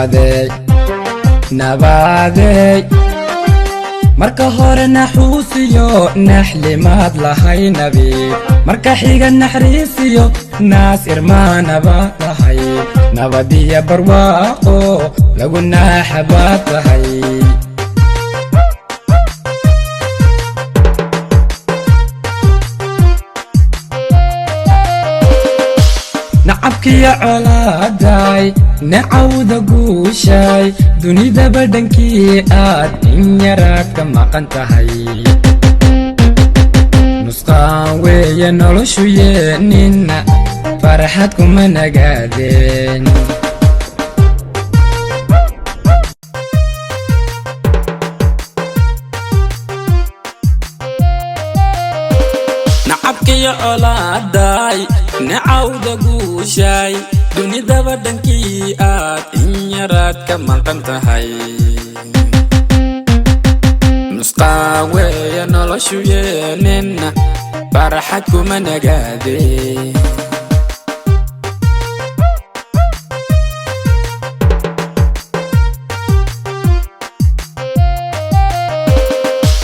Nabadeey, nabadeey. Marka hore naxuusiyo naxlimaad lahay nabi, marka xiga naxariisiyo naas irmaanaba tahay, nabadiya barwaaqo lagu naaxabaad tahay. Nacabkiyo colaaday, nacawda guushay, dunidaba dhankii aad in yaraad ka maqan tahay. Nusqaan weeye noloshu yeenina, farxad kuma nagaadeen. Nacabkiyo colaaday, nacawda guushay, dunidaba dhankii aad in yaraad ka maqan tahay. Nusqaan weeye noloshu yeenina, farxad kuma nagaadeen.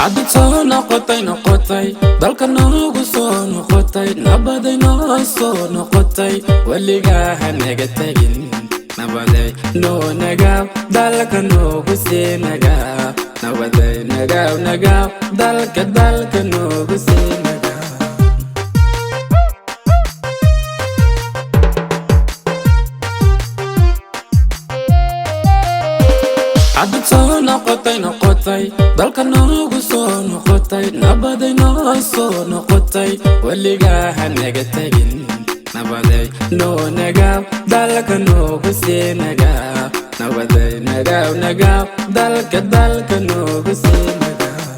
Haddad soo noqotay, noqotay dalka noogu soo noqotay, nabaday noo soo noqotay, weligaa ha naga tegin. Nabaday noo nagaab, dalka noogu sii nagaab. Nabaday nagaab, nagaab, dalka, dalka noogu sii nagaab. Haddad soo noqotay, noqotay dalka noogu soo noqotay, nabaday noo soo noqotay, weligaa ha naga tegin. Nabaday noo nagaab, dalka noogu sii nagaab. Nabaday nagaab, nagaab, dalka, dalka noogu sii nagaab.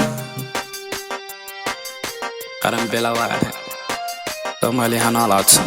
Qaran bilawaade, Soomaali ha noolaato.